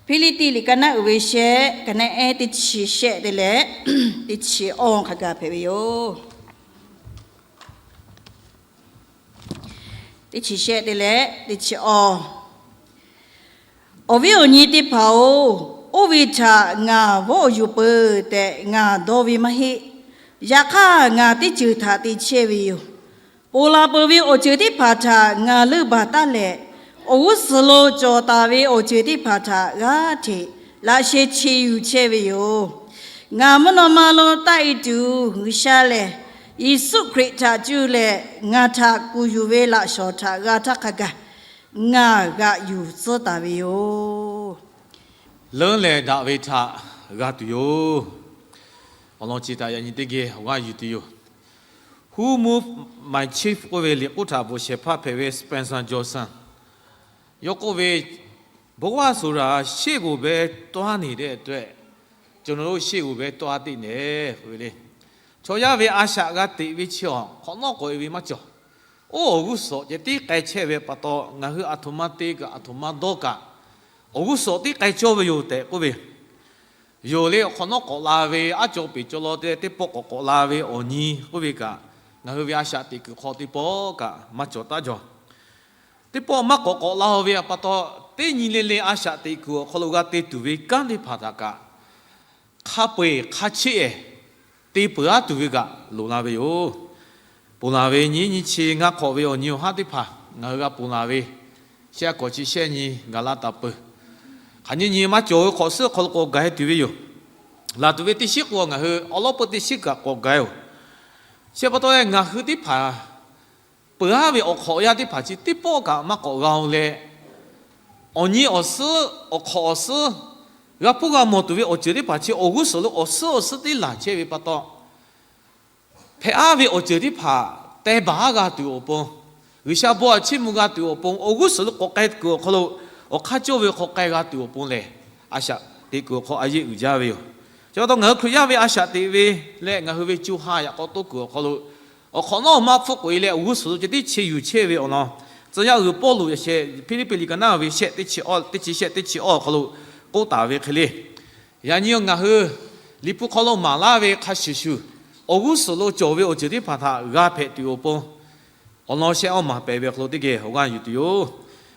Hpiˇliˇpiˆ liꞈ ka naˆ uiˍ ve shehˆ, ka naˆ ehˉ teˇ chi shehˆ te leh teˇ chi awˇ hk'a gaˬ hpehꞈ ve yoˬ. Teˇ chi shehˆ te leh teˇ chi awˇ. Awˬ viˉ awˬ nyi teˇ hpaˍ-oˬ, oˇ ve htaꞈ ngaˬ vawˆ yuˬ peuˬ tehꞈ ngaˬ dawˇ ve maˇ heˆ. Yaꞈ hk'aˇ, ngaˬ teˇ ceuˬ htaꞈ te chehˇ ve yoˬ. Ponˬ laˬ peuˬ ve awˬ ceuˬ teˇ hpaˍ htaꞈ ngaˬ leunˇ baˬ taˉ leh, awˬ g'uˇ suhˍ lo cawˬ taˍ ve awˬ ceuˬ teˇ hpaˍ htaꞈ g'aˇ hteꞈ laꞈ sheh che yuˬ chehˇ ve yoˬ. Ngaˬ mvuhˇ naw ma lo taˆ e tuˬ G'uiˬsha lehˬ, Yeˍsuˆ Hkriꞈ htaꞈ cuˇ leh ngaˬ htaꞈ kuˬ yuˬ ve laꞈ shawˍ htaꞈ g'a htaˇ hk'a gaˬ ngaˬ g'aꞈ yuˬ tcuhˉ taˍ ve yoˬ. Leuˉ leh daꞈ ve htaꞈ g'a tuˬ yoˬ. Awˬ lawn chi htaꞈ yaꞈ nyi teˇ geh awˬ g'aˇ yuˬ tuˬ yoˬ. Who Moved My Cheek k'oˆ ve liꞈ k'oˆ htaꞈ bvuhꞈ shehˍ hpaˇ hpehꞈ ve Spencer Johnson yawˇ k'oˆ ve, ဘဝဆိုတာရှေ့ကိုပဲသွားနေတဲ့အတွက် ကျွန်တော်တို့ရှေ့ကိုပဲသွားသင့်တယ် k'oˆ ve le. Chaw yaˇ ve a shaꞈ g'a teꞈ ve chi awˬ hk'awꞈ nawˉ k'awꞈ e ve maˇ cawˬ. Oˇ awˬ g'uˇ suhˍ ceh tiˉ k'ai chehˇ ve pa taw, ngaˬ hui aˬ htoꞈ ma te kaꞈ aˬ htoꞈ ma dawˇ kaꞈ, awˬ g'uˇ suhˍ tiˉ k'ai cawˇ ve yoˬ tehꞈ k'oˆ ve yoˬ. Le awˬ hk'awꞈ nawˉ k'awꞈ la ve, aˉ caw peˍ caw law te teˇ pawˆ k'awꞈ k'awꞈ la ve awˬ nyi k'oˆ ve kaꞈ, ngaˬ hui ve a shaꞈ teꞈ kuiˬ hk'aw teˇ pawˆ kaꞈ maˇ cawˬ taˉ jaw. Teˇ pawˆ maˇ k'awꞈ k'awꞈ la ve pa taw, teˇ nyi le le a shaꞈ teꞈ kuiˬ awˬ hk'aw lo g'a te tuˬ ve kanˉ teˇ hpaˍ htaꞈ kaꞈ, hk'a peu-eˬ hk'a cheˆ-ehˍ te peuˬ-aˉ tuˬ ve kaꞈ loˍ la ve yoˬ. Ponˬ laˬ ve nyi nyi chi ngaˇ hk'awꞈ ve awˬ nyi awˬ haˉ teˇ hpaˍ ngaˬ hui g'a ponˬ laˬ ve, shehˆ kawꞈ chi shehˆ nyi gaˬ la taˍ peuˬ. Hk'aˬ nyi nyi maˇ cawˬ ve hk'awꞈ suhˉ hk'aw lo k'awꞈ gaˬ e tuˬ ve yoˬ. Laˬ tuˬ ve teˇ shiˉ k'o, ngaˬ hui awˬ lawˉ peu teˇ shiˉ kaꞈ k'awꞈ gaˬ e-oˬ. Chi pa taw leh ngaˬ hui teˇ hpaˍ peuˬ-aˉ ve awˬ hk'awꞈ awˬ yanˇ teˇ hpaˍ chi teˇ pawˆ kaꞈ maˇ k'awꞈ g'a-oˬ leh, awˬ nyi awˬ suhˉ awˬ hk'awꞈ awˬ suhˉ g'a hpuˇ g'a mawˬ tuˬ ve awˬ ceuˬ teˇ hpaˍ chi awˬ g'uˇ suhˍ lo awˬ suhˉ awˬ suhˉ teˇ laˬ chehˇ ve pa taw, hpehꞈ-aˉ ve awˬ ceuˬ teˇ hpaˍ teh baˬ-aˉ g'a tuˬ awˬ pon, G'uiˬsha bon aꞈ chiˇ mvuh g'a tuˬ awˬ pon, awˬ g'uˇ suhˍ lo k'awꞈ k'ai kuiˬ awˬ hk'aw lo awˬ hk'aˇ cawˇ ve hk'aw k'ai g'a tuˬ awˬ pon lehˬ, a shaꞈ teꞈ kuiˬ awˬ hk'aw a yeˆ uiˍ jaˇ ve yoˬ. Chi pa taw ngaˬ hui Hkriꞈ yaˇ ve a shaꞈ teꞈ ve leh ngaˬ hui ve co ha yaꞈ k'aw toˆ kuiˬ awˬ hk'aw lo awˬ hk'awꞈ nawˉ maˇ hpfuhˆ k'oꞈ e leh awˬ g'uˇ suhˍ lo ceh tiˉ che yuˬ chehˇ ve awˬ lawn, tcuh yaˇ uiˍ Pawˇluꞈ yaꞈ sheh Hpiˇliˇpiˆ liꞈ ka naˆ ve shehˆ teˇ chi awˇ, teˇ chi shehˆ teˇ chi awˇ awˬ hk'aw lo k'oˆ taˍ ve hk'e le. Yaꞈ nyi ngaˬ hui Liꞈ hpu hk'aw lo maˍ laˇ ve hk'a shuˍ shuˍ, awˬ g'uˇ suhˍ lo cawˬ ve awˬ ceuˬ teˇ hpaˍ htaꞈ g'a hpehꞈ tuˬ awˬ pon, awˬ lawn shehˆ awˇ maˍ pehˍ ve awˬ hk'aw lo teˇ geh awˬ g'aˇ yuˬ tuˬ yoˬ.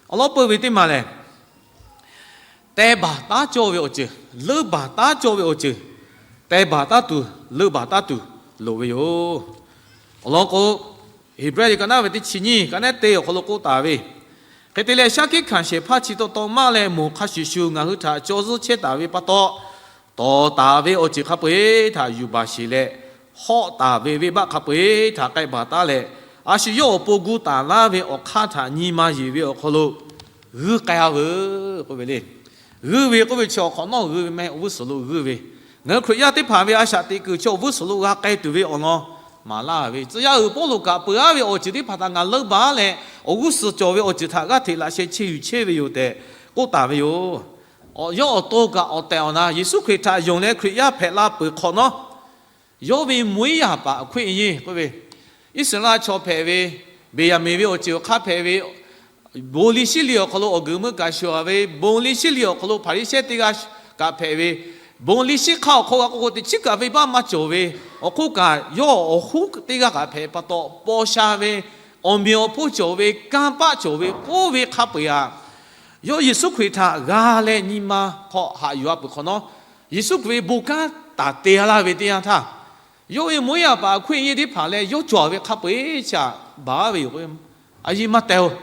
Awˬ lawˉ peu ve teˇ maˬ lehˬ, teh baˬ taˉ cawˇ ve awˬ ceuˬ, leunˇ baˬ taˉ cawˇ ve awˬ ceuˬ, teh baˬ taˉ tuˬ, leunˇ baˬ taˉ tuˬ loˍ ve yoˬ. Awˬ lawn k'o, Heˍbrehˇ liꞈ ka naˆ ve teˇ chi nyiˇ, ka naˆ ehˉ teˇ awˬ hk'aw lo k'oˆ taˍ ve, hk'e te leh shaˉ hkiˆ hkanˍ shehˍ hpaˇ chi taw taw maˇ leh moˬ hk'a shuˍ shuˍ ngaˬ hui htaꞈ caw zuhˇ chehˇ taˍ ve pa taw, tawˍ taˍ ve awˬ ceuˬ hk'a peu-eˬ htaꞈ yuˬ baˬ sheˍ leh, hawˆ taˍ ve venˇbaˆ hk'a peu-eˬ htaꞈ k'ai baˬ taˉ leh, a shu yawˇ awˬ pon gu taˍ laˇ ve awˬ hk'aˇ htaꞈ nyi ma yeˬ ve awˬ hk'aw lo g'uiˇ k'ai-a veuˬ k'oˆ ve le. G'uiˇ ve k'oˆ ve chi awˬ hk'awꞈ nawˉ g'uiˇ ve mehˆ, awˬ g'uˇ suhˍ lo g'uiˇ ve. Ngaˬ hui Hkriꞈ yaˇ teˇ hpaˍ ve a shaꞈ teꞈ kuiˬ chi awˬ g'uˇ suhˍ lo g'a k'ai tuˬ ve awˬ lawn maˍ laˇ ve. Tcuh yaˇ uiˍ Pawˇluꞈ kaꞈ peuˬ-aˉ ve awˬ ceuˬ teˇ hpaˍ htaꞈ ngaˬ leunˇ baˬ leh, awˬ g'uˇ suhˍ cawˬ ve awˬ ceuˬ htaꞈ g'aˇ hteꞈ laꞈ sheh che yuˬ chehˇ ve yoˬ tehꞈ k'oˆ taˍ ve yoˬ. Awˬ yawˇ awˬ to kaꞈ awˬ tehˬ awˬ na Yeˍsuˆ Hkriꞈ htaꞈ yonˍ leh Hkriꞈ yaˇ hpehꞈ la peuˬ hk'awꞈ nawˉ, yawˇ ve မွေးရာပါ အခွင့်အရေး k'oˆ ve, Iˉsaˍreˍlaˆ chaw hpehꞈ ve, Beˍyaˍmenˍ ve awˬ ceuˬ awˬ hk'aˇ hpehꞈ ve, bon liˇ shiˉ liˇ awˬ hk'aw lo awˬ guiˬ meuˇ kaꞈ shuˍ-a ve, bon liˇ shiˉ liˇ awˬ hk'aw lo Hpaˍriˍsehˇ teˇ g'aˇ kaꞈ hpehꞈ ve, bon liˇ shiˉ hk'aˇ awˬ hk'aw g'a k'oˆ k'o teꞈ chiˉ kaꞈ venˇbaˆ maˇ cawˬ ve, awˬ hk'oˆ kaꞈ yawˇ awˬ hoˉ teˇ g'aˇ kaꞈ hpehꞈ pa taw, paw sha ve, awˬ meꞈ awˬ hponˇ cawˬ ve, kanˇ paˆ cawˬ ve, oˇ ve hk'a peu-eˬ htaꞈ yawˇ Yeˍsuˆ Hkriꞈ htaꞈ g'a leh nyi ma hk'aw haꞈ yuˬ-a peuˬ hk'awꞈ nawˉ, Yeˍsuˆ Hkriꞈ ve bon kanˉ taˍ te-a laˇ ve teˇ yanˇ htaˇ, yawˇ ve မွေးရာပါ အခွင့်အရေး teˇ hpaˍ leh yawˇ cawˬ ve hk'a peu-eˬ htaꞈ baˬ ve yoˬ. A yiˇ maˇ teh-oˬ.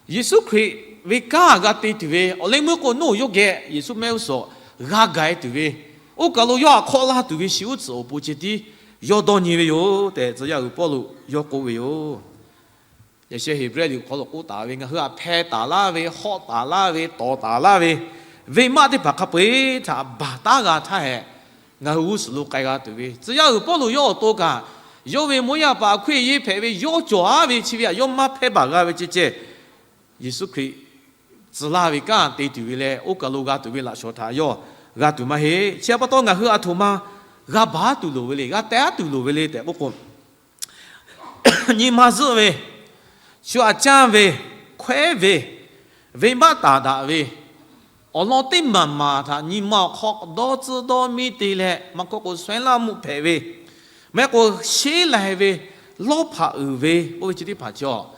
Yeˍsuˆ Hkriꞈ ve kanˉ g'a te tuˬ ve awˬ leh meuˇ k'o, nawˬ yawˇ geh Yeˍsuˆ mehˆ g'uˇ suhˍ g'a gaˬ-e tuˬ ve, oˇ kaˬ lo yawˇ htaꞈ hk'awˆ laˇ tuˬ ve shiˍ uˉ tcuhˍ awˬ pon ceh tiˉ yawˇ dawˇ nyi ve yoˬ tehꞈ, tcuh yaˇ uiˍ Pawˇluꞈ yawˇ k'oˆ ve yoˬ. Yaꞈ sheh Heˍbrehˇ liꞈ awˬ hk'aw lo k'oˆ taˍ ve, ngaˬ hui htaꞈ hpeh taˍ laˇ ve, hawˆ taˍ laˇ ve, tawˍ taˍ laˇ ve, venˇbaˆ teˇ hpaˍ hk'a peu-eˬ htaꞈ baˬ taˉ g'a htaˇ hehꞈ, ngaˬ hui g'uˇ suhˍ lo k'ai g'a tuˬ ve, tcuh yaˇ uiˍ Pawˇluꞈ yawˇ awˬ to kaꞈ, yawˇ ve မွေးရာပါ အခွင့်အရေး hpehꞈ ve, yawˇ cawˬ-a ve chi ve htaꞈ yawˇ maˇ hpehˇ baˬ g'a ve ceh ceh, Yeˍsuˆ Hkriꞈ tcuh laˇ ve kanˉ te tuˬ ve leh, oˇ kaˬ lo g'a tuˬ ve laꞈ shawˍ htaꞈ yawˇ g'a tuˬ maˇ heˆ. Chi pa taw ngaˬ hui aˬ htoꞈ ma g'a baˬ tuˬ loˍ ve le, g'a teh-a tuˬ loˍ ve le tehꞈ k'oˆ k'o, nyi ma zuhˆ ve, shu aꞈ caˇ ve, hkawehˉ ve, venˇbaˆ taˍ daꞈ ve, awˬ lawn teˇ maˬ maˬ htaꞈ nyi ma awˬ hk'aw dawˇ tcuhˉ dawˇ miˇ te leh, maˇ k'oˆ k'o, shehˉ laˇ mvuhˇ hpehꞈ ve, maˇ heˆ k'o, sheˉ lai ve, lawˇ hpaꞈ uiˍ ve, oˇ ve chi teˇ hpaˍ chaw,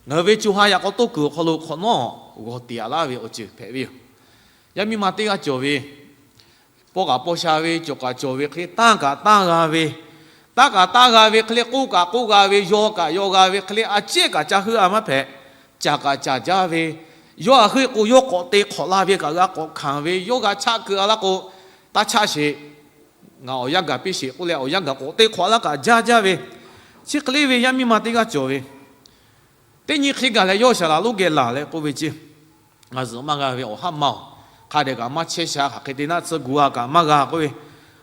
ngaˬ hui ve co ha yaꞈ k'aw toˇ kuiˬ awˬ hk'aw lo hk'awꞈ nawˉ g'awˬ tiꞈ a laˇ ve awˬ ceuˬ hpehꞈ ve yoˬ. Yaˇ miˇ ma teˇ g'aˇ cawˬ ve, paw kaꞈ paw sha ve, cawˬ kaꞈ cawˬ ve hk'e le, tanˇ kaꞈ tanˇ g'a ve, tanˇ kaꞈ tanˇ g'a ve hk'e le, k'oˆ kaꞈ k'oˆ g'a ve, yaw kaꞈ yaw g'a ve hk'e le, a ciˉ kaꞈ ca heuˆ a maˇ hpehꞈ, caˍ kaꞈ caˍ jaˇ ve, yawˇ htaꞈ heuˆ k'o, yawˇ k'awꞈ te hk'awꞈ la ve kaꞈ g'a k'awꞈ hkanˍ ve, yawˇ g'a chaˆ keu a laˇ k'o, taˇ chaˆ sheˍ, ngaˬ awˬ yanˇ gaˬ piˇ sheˍ k'oˆ leh, awˬ yanˇ gaˬ k'awꞈ te hk'awꞈ a laˇ kaꞈ jaˇ jaˇ ve, chi hk'e le ve yaˇ miˇ ma teˇ g'aˇ cawˬ ve, teˇ nyi hk'e gaˬ leh yawˇ shaˍ laꞈ lonˉ geh laˬ leh k'oˆ ve ceˇ, Ngaˬ zuhꞈ maˇ g'a ve awˬ haˉ ma-oˬ, hk'a dehꞈ kaꞈ maˇ chehˇ sha, hk'aˬ hk'e te naˆ tcuhˇ gu a kaꞈ maˇ g'a k'oˆ ve,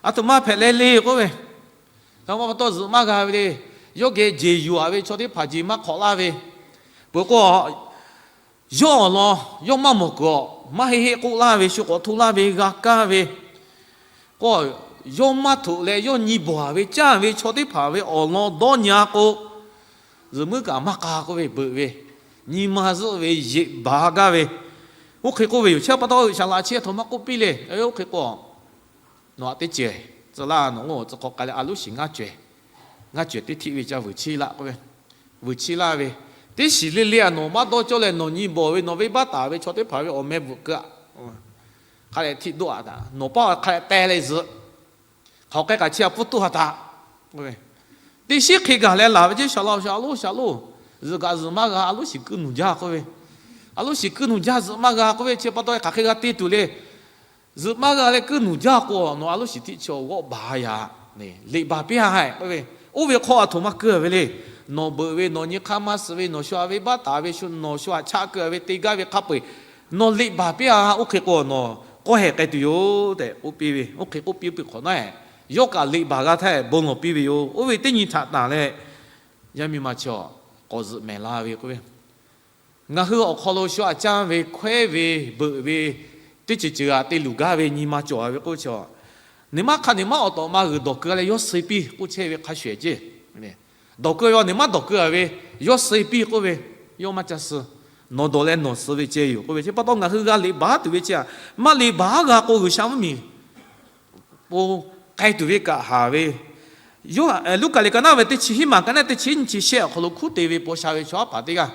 a htoꞈ ma hpehꞈ leh le k'oˆ ve, a pa taw zuhꞈ maˇ g'a ve le. Yawˇ geh jeˬ yuˬ a ve chaw teˇ hpaˍ jeˬ maˇ hk'awꞈ laˇ ve, peuˬ k'o, yawˇ awˬ lawn yawˇ maˇ mawˬ kuiˬ awˬ maˇ heˆ heˆ k'oˆ laˇ ve, shu k'awꞈ hto laˇ ve g'a kaˇ ve k'o, yawˇ maˇ htoꞈ leh yawˇ nyi bawˬ a ve caˇ ve chaw teˇ hpaˍ ve awˬ lawn dawˇ nyi a k'o, zuhꞈ muiˉ kaꞈ maˇ k'a k'oˆ ve beuꞈ ve, nyi ma zuhˆ ve yeꞈ baˬ gaˇ ve, oˇ hk'e k'oˆ ve yoˬ. Chi pa taw G'uiˬsha laꞈ chi a htoꞈ ma k'oˆ piˇ le. Oˇ hk'e k'o, nawˬ htaꞈ teˇ ceuˬ tcuh laˇ, nawˬ oˇ tcuh hk'aw k'ai leh a loˉ shiˍ ngaˇ cawehˬ, ngaˇ cawehˬ teˇ htiˆ ve ca vuiˬ chiˇ laˇ k'oˆ ve, vuiˬ chiˇ laˇ ve, teˇ shiˍ le le a nawˬ maˇ dawˇ cawˇ leh nawˬ nyi bawˬ ve nawˬ venˇbaˆ taˍ ve chaw teˇ hpaˍ ve awˬ meh bvuhꞈ keu a, hk'a leh htiˆ doˆ a taꞈ nawˬ paˇ hk'a leh teh leh zuhꞈ, hk'aˬ k'ai kaꞈ chi a pfuhˇ toˇ ha taꞈ. Teˇ shiˉ hk'e gaˬ leh laˬ ve ceˇ, shaˍ laꞈ shaˍ loˉ shaˍ loˉ, zuhꞈ kaꞈ zuhꞈ maˇ g'a, a loˉ shiˍ kuiˇ nuˬ jaˇ k'oˆ ve, a loˉ shiˍ kuiˇ nuˬ jaˇ zuhꞈ maˇ g'a k'oˆ ve, chi pa taw hk'aˬ hk'e g'a te tuˬ le. Zuhꞈ maˇ g'a leh kuiˇ nuˬ jaˇ k'o, nawˬ a loˉ shiˍ htiˆ chaw g'awˆ baˬ yaꞈ, liꞈ baˬ piˇ a k'oˆ ve, oˇ ve hk'aw a htoꞈ ma keu a ve le. Nawˬ beuꞈ ve, nawˬ nyi hk'aˇ maˇ suh ve, nawˬ shu a venˇbaˆ taˍ ve, shu nawˬ shu a chaˆ keu a ve te gaˇ ve hk'a peu-eˬ, nawˬ liꞈ baˬ piˇ a. Oˇ hk'e k'o nawˬ k'awˇ heh k'ai tuˬ yoˬ tehꞈ k'oˆ piˇ ve, oˇ hk'e k'oˆ piˇ peuˬ hk'awꞈ nawˉ, yawˇ kaꞈ liꞈ baˬ g'a htaˇ bon lawˬ piˇ ve yoˬ. Oˇ ve teˇ nyi htaꞈ tanˬ leh, yaˇ miˇ ma chaw k'awꞈ zuhꞈ mehˍ la ve k'oˆ ve, ngaˬ hui awˬ hk'aw lo shu a caˇ ve, hkawehˉ ve, beuꞈ ve, teˇ ceuˬ ceuˬ a te luˬ gaˇ ve nyi ma cawˬ a ve k'oˆ ve chaw, neˇ maˇ hk'a neˇ maˇ awˬ tawꞈ ma g'uiˬ dawˬ keu a leh yawˇ suh piˇ k'oˆ chehˇ ve hk'a shuˍ ehˍ ceˇ. Dawˬ keu a ve, neˇ maˇ dawˬ keu a ve, yawˇ suh piˇ k'oˆ ve, yawˇ maˇ ca suh. Nawˬ dawˬ leh nawˬ suh ve ceh yoˬ k'oˆ ve, chi pa taw ngaˬ hui g'a liꞈ baˬ tuˬ ve chi a, maˇ liꞈ baˬ g'a k'o G'uiˬsha mvuhˇmiˬ po k'ai tuˬ ve kaꞈ haˍ ve, Luˉkaꞈ liꞈ ka naˆ ve teˇ chi hiˉ maˬ ka naˆ teˇ chi nyiˇ chi shehˆ awˬ hk'aw lo hkuˉ te ve paw sha ve chaw haˉ paˍ teˇ g'aˇ,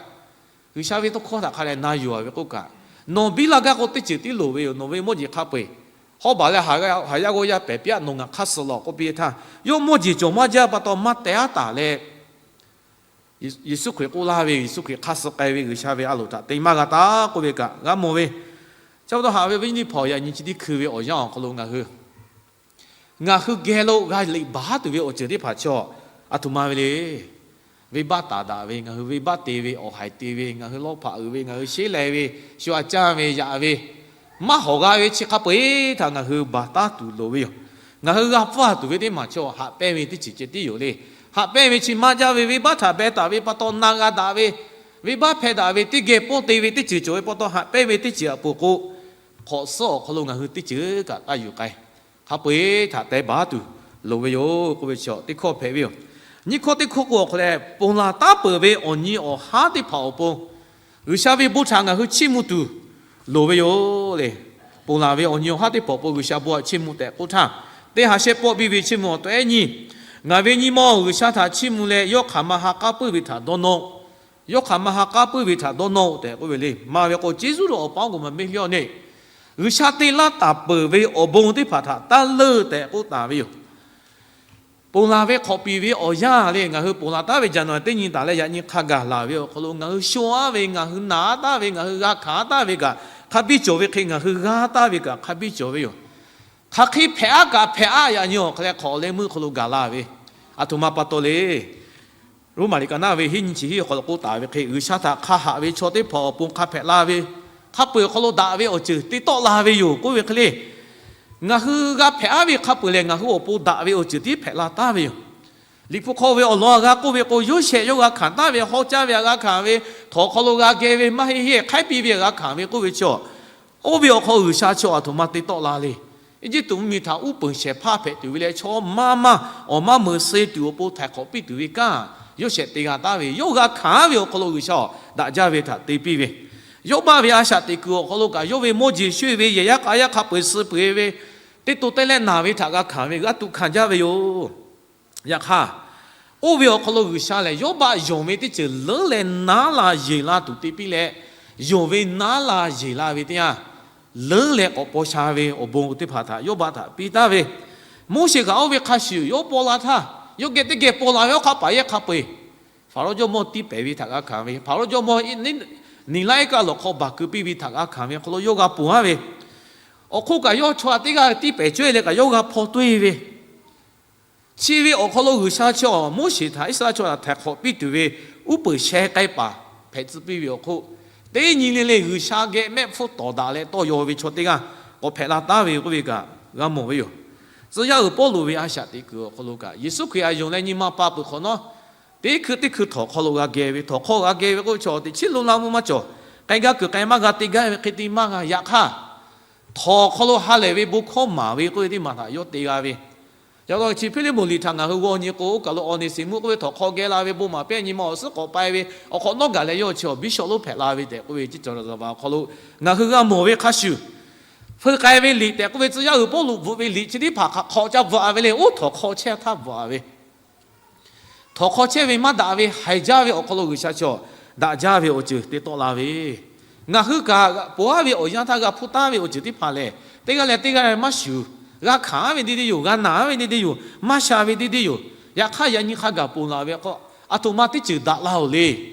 G'uiˬsha ve tawˇ hkawˇ htaꞈ hk'a leh na yuˬ a ve k'oˆ kaꞈ, nawˬ biˇ la gaˇ k'o teˇ ceuˬ tiˉ loˍ ve yoˬ. Nawˬ ve mawˇ jeˬ hk'a peu-eˬ hawˉ baˬ leh haˍ yaˇ g'awˇ yaˇ pehˬ piˇ a, nawˬ ngaˬ hk'aˇ suh lawˬ k'oˆ piˇ htaˇ, yawˇ mawˇ jeˬ cawˬ maˇ jaˇ pa taw maˇ teh aˉ taˍ leh, Yeˍsuˆ Hkriꞈ k'oˆ laˇ ve, Yeˍsuˆ Hkriꞈ hk'aˇ suh k'ai ve G'uiˬsha ve a loˍ htaꞈ te maˇ g'a taˍ k'oˆ ve kaꞈ g'a mawˬ ve. Chi pa taw haꞈ ve awˬ viˉ awˬ nyi teˇ hpaˍ, yaꞈ nyi chi teˇ hkui ve awˬ yanˇ awˬ hk'aw lo ngaˬ hui ngaˬ hui geh lo g'a liꞈ baˬ tuˬ ve awˬ ceuˬ teˇ hpaˍ chaw, a htoꞈ ma ve le. Venˇbaˆ taˍ daꞈ ve, ngaˬ hui venˇbaˆ te ve, awˬ haiˬ te ve, ngaˬ hui lawˇ hpaꞈ uiˍ ve, ngaˬ hui sheˉ lai ve, shu a caˇ ve, yaꞈ ve, maˇ hawˍ g'a ve chi hk'a peu-eˬ htaꞈ ngaˬ hui baˬ taˉ tuˬ loˍ ve yoˬ. Ngaˬ hui g'a pfuhˇ tuˬ ve teˇ maˬ chaw haꞈ pehnˇ ve teˇ ceuˬ ceh tiˉ yoˬ le. Haꞈ pehnˇ ve chi maˇ jaˇ ve, venˇbaˆ htaꞈ beh taˍ ve pa taw na g'a daꞈ ve, venˇbaˆ hpehˇ daꞈ ve teˇ geh pawˇ te ve teˇ ceuˬ cawˬ ve pa taw haꞈ pehnˇ ve teˇ ceuˬ a peuˬ k'o, hk'awꞈ suhˉ awˬ hk'aw lo ngaˬ hui teˇ ceuˬ kaꞈ taˇ yuˬ k'ai. Hk'a peu-eˬ htaꞈ teh baˬ tuˬ loˍ ve yoˬ k'oˆ ve chi teˇ hkawˇ hpehꞈ ve yoˬ. Nyiˇ hkawˇ teˇ hkawˇ k'o awˬ hk'aw leh, ponˬ laˬ taˉ peuˬ ve awˬ nyi awˬ haˉ teˇ hpaˍ awˬ pon G'uiˬsha ve bon htaꞈ ngaˬ hui chiˇ mvuh tuˬ loˍ ve yoˬ le. Ponˬ laˬ ve awˬ nyi awˬ haˉ teˇ hpaˍ awˬ pon G'uiˬsha bon htaꞈ chiˇ mvuh tehꞈ k'oˆ htaˇ, teˇ ha shehˆ pawˆ biˇ ve chiˇ mvuh awˬ taweh nyi, Ngaˬ ve nyi ma-oˬ, G'uiˬsha htaꞈ chiˇ mvuh leh yawˇ hk'aˬ ma ha k'aˉ puiˉ ve htaꞈ dawˇ nawˇ-oˆ. Yawˇ hk'aˬ ma ha k'aˉ puiˉ ve htaꞈ dawˇ nawˇ-oˆ tehꞈ k'oˆ ve le. Maˇ ve k'o, Jeˍsuˆ lo awˬ pa g'uˇ ma meˇ lawˇ neˇ, G'uiˬsha te laˇ taˍ peuˬ ve awˬ bon teˇ hpaˍ htaꞈ taˇ leuˆ tehꞈ k'oˆ taˍ ve yoˬ. Ponˬ laˬ ve hk'awꞈ piˍ ve awˬ yanˇ le, ngaˬ hui ponˬ laˬ taˉ ve jaˍ nawˬ teˇ nyi taˍ leh yaꞈ nyi hk'a gaˬ laˬ ve awˬ hk'aw lo ngaˬ hui sho aˉ ve, ngaˬ hui naˬ aˉ taˍ ve, ngaˬ hui g'a hkanˍ aˉ taˍ ve kaꞈ hk'a biˇ cawˬ ve hk'e, ngaˬ hui g'a taˍ ve kaꞈ hk'a biˇ cawˬ ve yoˬ. Hk'aˬ hk'e hpehꞈ aˉ kaꞈ hpehꞈ aˉ, yaꞈ nyi awˬ hk'aw leh hk'awꞈ leh meuˇ hk'aw lo gaˬ la ve, a htoꞈ ma pa taw le. Roˉmaꞈ liꞈ ka naˆ ve hiˉ nyi chi hiˉ awˬ hk'aw lo k'oˆ taˍ ve hk'e, G'uiˬsha htaꞈ hk'a haꞈ ve chaw teˇ hpaˍ awˬ pon hk'a hpehꞈ la ve, hk'a peu-eˬ awˬ hk'aw lo daꞈ ve awˬ ceuˬ te tawˆ la ve yoˬ k'oˆ ve hk'e le. Ngaˬ hui g'a hpehꞈ aˉ ve hk'a peu-eˬ lehˬ, ngaˬ hui awˬ pon daꞈ ve awˬ ceuˬ tiˉ hpehꞈ la taˍ ve yoˬ. Liꞈ hpu hk'aw ve awˬ lawn a g'a k'oˆ ve k'o, Yoˇsehꞈ yawˇ g'a hkanˍ taˍ ve, hawˉ caˇ ve a g'a hkanˍ ve, htawnˍ hk'aw lo g'a geh ve, maˇ heˆ heˆ hk'aiˉ piˇ ve a g'a hkanˍ ve k'oˆ ve chaw, oˇ ve awˬ hk'aw G'uiˬsha chaw a htoꞈ ma te tawˆ la le. Eˇjiˇtuꞈ mvuhˇmiˬ htaꞈ uˉ peunˍ shehˍ hpaˇ hpehꞈ tuˬ ve leh, chaw maˇ maˇ awˬ maˇ meuꞈ suh tuˬ awˬ pon htaiˍ hk'awꞈ piˇ tuˬ ve kanˉ, Yoˇsehꞈ te g'a taˍ ve, yawˇ g'a hkanˍ ve awˬ hk'aw lo G'uiˬsha daꞈ jaˇ ve htaꞈ te piˇ ve, Yawˇbaˆ ve a shaꞈ teꞈ kuiˬ awˬ hk'aw lo kaꞈ, yawˇ ve mawˇ jeˬ sho-eˬ ve yehˬ yaˇ k'a yaˇ hk'a peu-eˬ suh peuˬ-e ve, teˇ to teˇ lehˆ naˬ ve htaꞈ g'a hkanˍ ve g'a tuꞈ hkanˍ jaˇ ve yoˬ. Yaꞈ hk'aˇ, oˇ ve awˬ hk'aw lo G'uiˬsha lehˬ, Yawˇbaˆ yonˍ ve teˇ ceuˬ leuˉ leh naˉ la yeˬ la tuˬ te piˇ leh, yonˍ ve naˉ la yeˬ la ve teˇ yanˇ, leuˉ leh k'awꞈ paw sha ve awˬ bon teˇ hpaˍ htaꞈ Yawˇbaˆ htaꞈ piˇ taˍ ve, Moˉseˍ kaꞈ oˇ ve hk'a shuˍ yawˇ paw la htaˇ, yawˇ geh teˇ geh paw la ve awˬ hk'aˇ paˍ yehˇ hk'a peu-eˬ, Hpaˍrawˇ jawˇmawˇ tiˇ pehˍ ve htaꞈ g'a hkanˍ ve, Hpaˍrawˇ jawˇmawˇ Niˍlaˆiˆkaˆ lawˬ hk'aw baˬ keu piˇ ve htaꞈ g'a hkanˍ ve awˬ hk'aw lo yawˇ g'a ponˬ-a ve, awˬ hk'oˆ kaꞈ yawˇ chaw htaꞈ teˇ g'aˇ tiˇ pehˍ cawˇ-e leh kaꞈ yawˇ g'a hpaw toˇ-e ve, chi ve awˬ hk'aw lo G'uiˬsha chi Moˉseˍ htaꞈ Iˉsaˍreˍlaˆ chaw htaꞈ htaiˍ hk'awꞈ piˇ tuˬ ve uˉ peunˍ sheh k'ai paˍ hpehꞈ tcuh piˇ ve awˬ hk'oˆ, teˇ nyi le le G'uiˬsha geh mehˆ hpfuhˇ tawˍ daꞈ leh tawˇ yaw ve chaw teˇ g'aˇ k'awꞈ hpehꞈ la taˉ ve k'oˆ ve kaꞈ g'a mawˬ ve yoˬ. Tcuh yaˇ uiˍ Pawˇluꞈ ve a shaꞈ teꞈ kuiˬ awˬ hk'aw lo kaꞈ, Yeˍsuˆ Hkriꞈ htaꞈ yonˍ leh nyi ma pa peuˬ hk'awꞈ nawˉ, teˇ hkui teˇ hkui htawnˍ hk'aw lo g'a geh ve, htawnˍ hk'aw g'a geh ve k'oˆ ve chaw teꞈ chiˉ lo la mvuhˇ maˇ cawˬ. K'ai gaˇ kuiˬ k'ai maˇ g'a te gaˇ ve hk'e te maˇ g'a. Yaꞈ hk'aˇ, htawnˍ hk'aw lo ha lehˬ ve bon hkawˇ maˍ ve k'oˆ ve teˇ maˬ htaꞈ yawˇ te g'a ve, yaꞈ hk'aˇ chi Hpiˇliˇmonˍ liꞈ htaꞈ ngaˬ hui g'aw nyi k'o, oˇ kaˬ lo Awˍneˍsiˍmuˆ k'oˆ ve htawnˍ hk'aw geh la ve bon maˍ pehˇ nyi ma awˬ suhˉ k'awꞈ pai ve, awˬ hk'awꞈ nawˉ gaˬ leh yawˇ chi awˬ biˇshawˆ lonˉ hpehꞈ la ve tehꞈ k'oˆ ve, chi cawˬ laˬ zaˍ vaˍ awˬ hk'aw lo ngaˬ hui g'a mawˬ ve hk'a shuˍ, hpeu k'ai ve liꞈ tehꞈ k'oˆ ve tcuh yaˇ uiˍ Pawˇluꞈ bvuhꞈ ve liꞈ chi teˇ hpaˍ hk'aꞈ hk'awꞈ ca bvuhꞈ-a ve le. Oˇ htawnˍ hk'aw chehˇ htaˇ bvuhꞈ-a ve, htawnˍ hk'aw chehˇ ve maˇ daꞈ ve haiˬ jaˇ ve awˬ hk'aw lo G'uiˬsha chaw daꞈ jaˇ ve awˬ ceuˬ te tawˆ la ve, ngaˬ hui kaꞈ ponˬ-a ve awˬ yanˇ htaˇ g'a hpuˇ taˉ ve awˬ ceuˬ teˇ hpaˍ lehˬ, teˇ g'aˇ leh teˇ g'aˇ maˇ shuˍ, g'a hkanˍ-a ve deˇ deˇ yoˬ, g'a naˬ-a ve deˇ deˇ yoˬ, maˇ sha ve deˇ deˇ yoˬ. Yaꞈ hk'aˇ, yaꞈ nyi hk'a gaˬ ponˬ laˬ ve k'o, aˬ htoꞈ ma teˇ ceuˬ daꞈ la-oˬ le.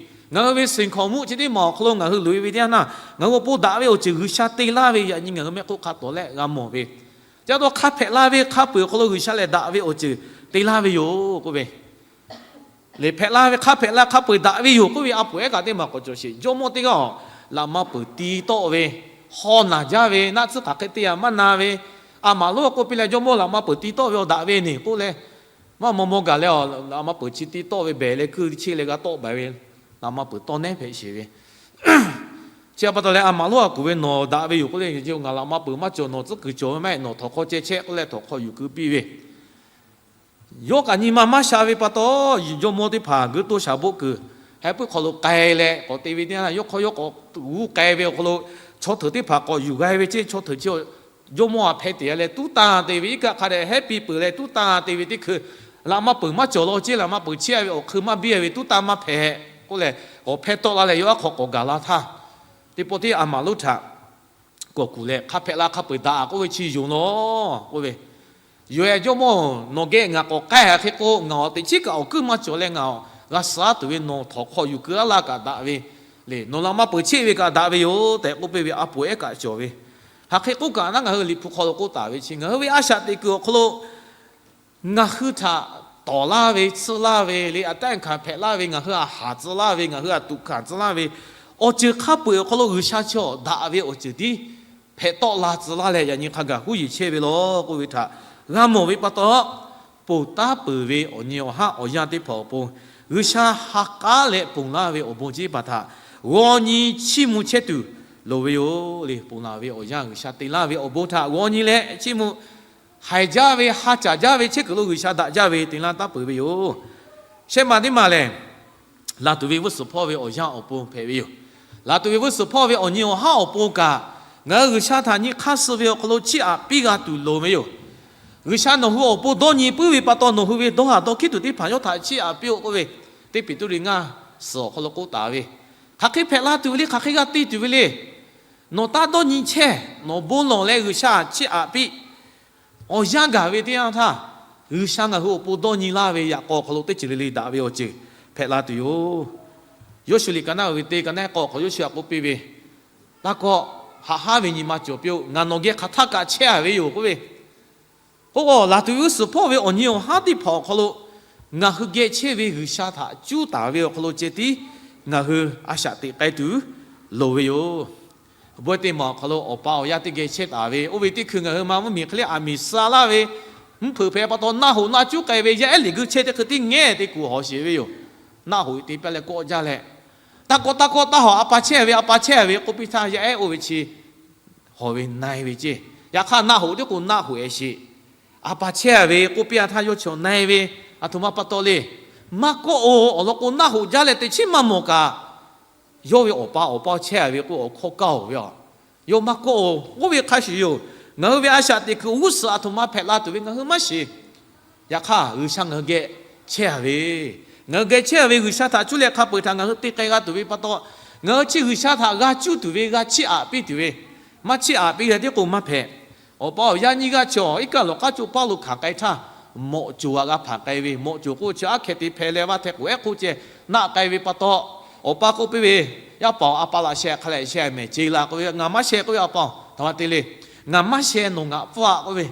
Ngaˬ hui ve seˍ hkaoˍmonˇ chi teˇ maˬ awˬ hk'aw lo ngaˬ hui loꞈ-e ve teˇ yanˇ htaˇ, ngaˬ hui awˬ pon daꞈ ve awˬ ceuˬ G'uiˬsha te laˇ ve yaꞈ nyi ngaˬ hui mehˆ hk'oˆ hk'a tawˍ leh g'a mawˬ ve, ca taw hk'a hpehꞈ la ve hk'a peu-eˬ awˬ hk'aw lo G'uiˬsha lehˬ daꞈ ve awˬ ceuˬ te laˇ ve yoˬ k'oˆ ve, lehˬ hpehꞈ la ve hk'a hpehꞈ la hk'a peu-eˬ daꞈ ve yoˬ k'oˆ ve a poˍ ehˉ kaꞈ teˇ maˬ k'awꞈ cawˬ sheˍ. Jawˇmawˇ teˇ g'aˇ-oˬ, laꞈ ma peuˬ ti tawˆ ve, haw naˬ jaˇ ve, naˆ tcuhˉ hk'aˬ hk'e te-a maˇ na ve, a maˍ lonˉ k'oˆ piˇ leh, Jawˇmawˇ, laꞈ ma peuˬ ti tawˆ ve awˬ daꞈ ve ne k'oˆ leh, maˇ maw maw gaˬ leh, laꞈ ma peuˬ chi ti tawˆ ve behˬ leh kuiˇ cheˇ leh g'a tawˆ baˬ ve, laꞈ ma peuˬ tawˆ nehˉ hpehꞈ sheˍ ve, chi pa taw leh a maˍ lonˉ a kuˬ ve nawˬ daꞈ ve yoˬ k'oˆ le. Ngaˬ laꞈ ma peuˬ maˇ cawˬ, nawˬ tcuhˉ kuiˬ cawˬ ve maˇ heˆ, nawˬ htawnˍ hk'aw ceh chehˇ k'oˆ leh htawnˍ hk'aw yuˬ keu piˇ ve, yawˇ kaꞈ nyi ma maˇ sha ve pa taw, jawˇmawˇ teˇ hpaˍ guiˇ toˇ shaˍ boˆ kuiˬ heh puiˉ hk'aw lo k'ai leh k'awꞈ te ve teˇ yanˇ, yawˇ hk'aw yawˇ k'awꞈ g'uˇ k'ai ve awˬ hk'aw lo chaw hteuꞈ teˇ hpaˍ k'awꞈ yuˬ g'a ve ceˇ. Chaw hteuꞈ chi jawˇmawˇ htaꞈ hpeh teꞈ-a leh tuˉ tanˇ te ve, iˉ kaˆ hk'a dehꞈ hehˉ piˇ peuˬ leh tuˉ tanˇ te ve teˇ hkui, laꞈ ma peuˬ maˇ cawˬ law ceˇ. Laꞈ ma peuˬ chehˇ-a ve awˬ hk'eun maˇ biˇ-a ve tuˉ tanˇ maˇ hpehꞈ k'oˆ leh, k'awꞈ hpeh tawˆ la leh yawˇ aˉ hk'aw k'awꞈ gaˬ la htaˇ, teˇ pawˆ teˇ a maˍ lonˉ htaꞈ kawꞈ kuˬ leh, Hk'a hpehꞈ la hk'a peu-eˬ daꞈ k'oˆ ve chi yonˍ law k'oˆ ve, Yoˬ-eh, jawˇmawˇ-oˬ, nawˬ geh ngaˬ k'awꞈ k'ai-a hk'e k'o, ngaˬ awˬ teꞈ chiˉ kaꞈ awˬ kuiˉ maˇ cawˬ leh ngaˬ g'a suh-a tuˬ ve nawˬ htawnˍ hk'aw yuˬ keu-a laˇ kaꞈ daꞈ ve le. Nawˬ laꞈ ma peuˬ chehˇ ve kaꞈ daꞈ ve yoˬ tehꞈ k'oˆ piˇ ve a poˍ ehˉ kaꞈ cawˬ ve. Hk'aˬ hk'e k'oˆ kaꞈ naˉ, ngaˬ hui Liꞈ hpu hk'aw lo k'oˆ taˍ ve chi, ngaˬ hui ve a shaꞈ teꞈ kuiˬ awˬ hk'aw lo ngaˬ hui htaꞈ tawˍ laˇ ve, tsuhˇ laˇ ve le, a taˆ hkanˍ hpehꞈ laˇ ve, ngaˬ hui a haˍ tcuh laˇ ve, ngaˬ hui a tuꞈ hkanˍ tcuh laˇ ve, awˬ ceuˬ hk'a peu-eˬ awˬ hk'aw lo G'uiˬsha chaw daꞈ ve awˬ ceuˬ tiˉ hpehꞈ tawˆ la tcuh laˇ leh, yaꞈ nyi hk'a gaˬ huˉ yeˬ chehˇ ve law k'oˆ ve htaꞈ g'a mawˬ ve pa taw, ponˬ taˉ peuˬ ve awˬ nyi awˬ haˉ awˬ yanˇ teˇ hpaˍ awˬ pon, G'uiˬsha ha k'aˉ leh ponˬ laˇ ve awˬ bon chi teˇ hpaˍ htaꞈ g'aw nyi chiˇ mvuh chehˇ tuˬ loˍ ve yoˬ le. Ponˬ laˬ ve awˬ yanˇ G'uiˬsha te laˇ ve awˬ bon htaꞈ g'aw nyi leh chiˇ mvuh, haiˬ jaˇ ve, ha caˍ jaˇ ve chehˇ kuiˬ lo G'uiˬsha daꞈ jaˇ ve te laˇ taˉ peuˬ ve yoˬ. Shehˆ maˬ teˇ maˬ lehˬ, laˬ tuˬ ve g'uˇ suhˍ hpawˇ ve awˬ yanˇ awˬ pon hpehꞈ ve yoˬ. Laˬ tuˬ ve g'uˇ suhˍ hpawˇ ve awˬ nyi awˬ haˉ awˬ pon kaꞈ, ngaˬ hui G'uiˬsha htaꞈ nyi hk'aˇ suh ve awˬ hk'aw lo chiˇ aꞈ piˇ g'a tuˬ loˍ ve yoˬ. G'uiˬsha nawˬ hui awˬ pon dawˇ nyi puiˉ ve pa taw, nawˬ hui ve dawˇ haˍ dawˇ hkiˉ tuˬ teˇ hpaˍ yawˇ htaꞈ chiˇ aꞈ piˇ-oˆ k'oˆ ve, teˇ Peˍtruˆ liꞈ ngaˇ suhˍ awˬ hk'aw lo k'oˆ taˍ ve, hk'aˬ hk'e hpehꞈ la tuˬ ve le, hk'aˬ hk'e g'a te tuˬ ve le. Nawˬ taˇ dawˇ nyi chehˇ, nawˬ bon lawˬ leh G'uiˬsha chiˇ aꞈ piˇ. Awˬ yanˇ gaˬ ve teˇ yanˇ htaˇ, G'uiˬsha ngaˬ hui awˬ pon dawˇ nyi laˇ ve yaꞈ k'aw awˬ hk'aw lo teˇ ceuˬ le le daꞈ ve awˬ ceuˬ hpehꞈ la tuˬ yoˬ. Yawˇshuˆ liꞈ ka naˉ uiˍ ve teˇ ka naˉ k'awꞈ hk'awꞈ, Yawˇshuˆ htaꞈ k'oˆ piˇ ve, Taˇ kawˆ, haꞈ haˉ ve nyi ma cawˬ piˇ-oˆ. Ngaˬ nawˬ geh hk'aˬ htaˇ kaꞈ chehˇ-a ve yoˬ k'oˆ ve, k'o, laˬ tuˬ ve g'uˇ suhˍ hpawˇ ve awˬ nyi awˬ haˉ teˇ hpaˍ awˬ hk'aw lo ngaˬ hui geh chehˇ ve G'uiˬsha htaꞈ cuˉ taˍ ve awˬ hk'aw lo ceh tiˉ ngaˬ hui a shaꞈ teꞈ k'ai tuˬ loˍ ve yoˬ. Bawehˇ teˇ maˬ awˬ hk'aw lo awˬ pa awˬ yaˇ teˇ geh chehˇ taˍ ve, oˇ ve teˇ hkui ngaˬ hui ma mvuhˇmiˬ hk'e le aˬ miˍ suh laˇ ve, mvuhˇ hpeuꞈ hpehꞈ pa taw naˆ hoꞈ naˆ cuˉ k'ai ve, yaˇ ehˉ liꞈ guiˇ chehˇ teˇ hkui tiˉ ngehˇ te kuˬ hawˬ sheˍ ve yoˬ. Naˆ hoꞈ te piˇ leh kawˆ jaˇ leh, Taˇ kawˆ, taˇ kawˆ, taˇ hawˬ, a pa chehˇ ve, a pa chehˇ ve k'oˆ piˇ htaˇ, yaˇ ehˉ oˇ ve chi hawˬ ve na-e ve ceˇ. Yaꞈ hk'aˇ naˆ hoꞈ tiˉ k'o naˆ hoꞈ-e sheˍ. A pa chehˇ ve k'oˆ piˇ-a htaˇ yawˇ chi na-e ve, aˬ htoꞈ ma pa taw le. Maˇ kawˆ-oˬ, awˬ lawn k'o naˆ hoꞈ jaˇ leh teꞈ chiˉ maˇ mawˬ kaꞈ, yawˇ ve awˬ pa awˬ pa chehˇ a ve k'oˆ awˬ hkawˇ kaˇ oˬ ve a. Yawˇ maˇ kawˆ oˬ k'oˆ ve hk'a shuˍ yoˬ. Ngaˬ hui ve a shaꞈ teꞈ kuiˬ g'uˇ suhˍ aˬ htoꞈ ma hpehꞈ la tuˬ ve ngaˬ hui maˇ shiˍ. Yaꞈ hk'aˇ, G'uiˬsha ngaˬ hui geh chehˇ a ve, ngaˬ hui geh chehˇ a ve G'uiˬsha htaꞈ cuˇ leh hk'a peu-eˬ htaꞈ ngaˬ hui te k'ai g'a tuˬ ve pa taw, ngaˬ hui chi G'uiˬsha htaꞈ g'a cuˇ tuˬ ve g'a chiˇ aꞈ piˇ tuˬ ve, maˇ chiˇ aꞈ piˇ g'a tiˉ k'o maˇ hpehꞈ. Awˬ pa awˬ yaˇ nyiˇ g'aˇ chi awˬ iˉ kaˆ lawˬ k'aˉ co paˉ lo hkanˍ k'ai htaˇ, mawꞈ coˍ aꞈ g'a hpanˍ k'ai ve, mawꞈ coˍ k'oˆ chi aˉ hkeh te hpeh leh vaˇ hteh k'oˍ ehˉ hk'oˆ ceh naˆ k'ai ve pa taw, awˬ pa k'oˆ piˇ ve, Yaˇ paˍ-oˬ, a pa laꞈ sheh hk'a lehꞈ sheh mehˍ ce la k'oˆ ve, Ngaˬ maˇ sheh k'oˆ ve, A pa-oˬ, htaꞈ ma te le. Ngaˬ maˇ sheh, nawˬ ngaˬ pfuhˇ-a k'oˆ ve.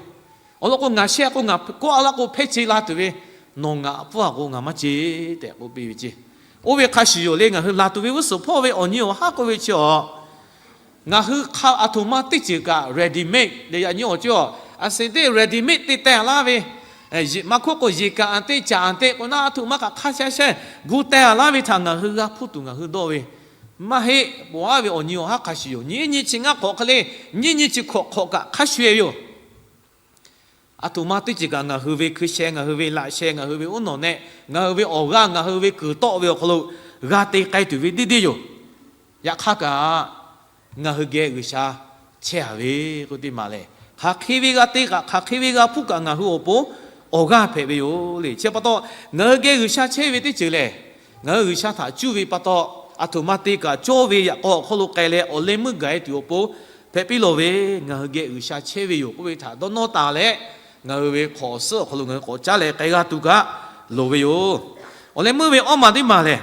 Awˬ lawn k'o, ngaˬ sheh k'o ngaˬ kawˆ-a laˇ k'o hpehˇ ce la tuˬ ve, nawˬ ngaˬ pfuhˇ-a k'o ngaˬ maˇ ce tehꞈ k'oˆ piˇ ve ce. Oˇ ve hk'a shuˍ yoˬ le, ngaˬ hui laˬ tuˬ ve g'uˇ suhˍ hpawˇ ve awˬ nyi awˬ haˉ k'oˆ ve chi awˬ, ngaˬ hui hk'a aˬ htoꞈ ma teˇ ceuˬ kaꞈ ready made le, yaꞈ nyi awˬ ceuˬ a, a sehˍ teˇ ready made te teh laˇ ve, maˇ hk'oˆ k'o yeˬ kaꞈ anˬ te, caꞈ anˬ te k'o naˉ, aˬ htoꞈ ma kaꞈ hk'a sheh sheh gu teh laˇ ve htaꞈ ngaˬ hui g'a hpuˇ tuˬ ngaˬ hui dawˇ ve maˇ heˆ. Poˬ aˉ ve awˬ nyi awˬ haˉ hk'a shuˍ yoˬ. Nyiˇ nyi chi ngaˇ hk'awꞈ hk'e le, nyiˇ nyi chi hkawꞈ hk'awꞈ kaꞈ hk'a shuˍ e ve yoˬ. Aˬ htoꞈ ma teˇ ceuˬ kaꞈ ngaˬ hui ve hkui sheh, ngaˬ hui ve laꞈ sheh, ngaˬ hui ve uˉ nawˬ neh, ngaˬ hui ve awˬ g'aˇ, ngaˬ hui ve kuiˬ tawˆ ve awˬ hk'aw lo g'a te k'ai tuˬ ve deˇ deˇ yoˬ. Yaꞈ hk'aˇ kaꞈ, ngaˬ hui geh G'uiˬsha chehˇ a ve k'oˆ teˇ maˬ lehˬ, hk'aˬ hk'e ve g'a te kaꞈ, hk'aˬ hk'e ve g'a hpuˇ kaꞈ ngaˬ hui awˬ pon awˬ g'aˇ hpehꞈ ve yoˬ le. Chi pa taw, ngaˬ hui geh G'uiˬsha chehˇ ve teˇ ceuˬ lehˬ, ngaˬ hui G'uiˬsha htaꞈ cuˇ ve pa taw, aˬ htoꞈ ma te kaꞈ cawˇ ve yaꞈ k'aw awˬ hk'aw lo k'ai leh awˬ leh meuˇ gaˬ e tuˬ awˬ pon hpehꞈ piˇ lawˬ ve, ngaˬ hui geh G'uiˬsha chehˇ ve yoˬ k'oˆ ve htaꞈ dawˇ nawˇ taˍ leh, ngaˬ hui ve hk'awꞈ awˬ suhˉ awˬ hk'aw lo ngaˬ hui k'awꞈ caˉ leh k'ai g'a tuˬ kaꞈ loˍ ve yoˬ. Awˬ leh meuˇ ve awˇ maˬ teˇ maˬ lehˬ,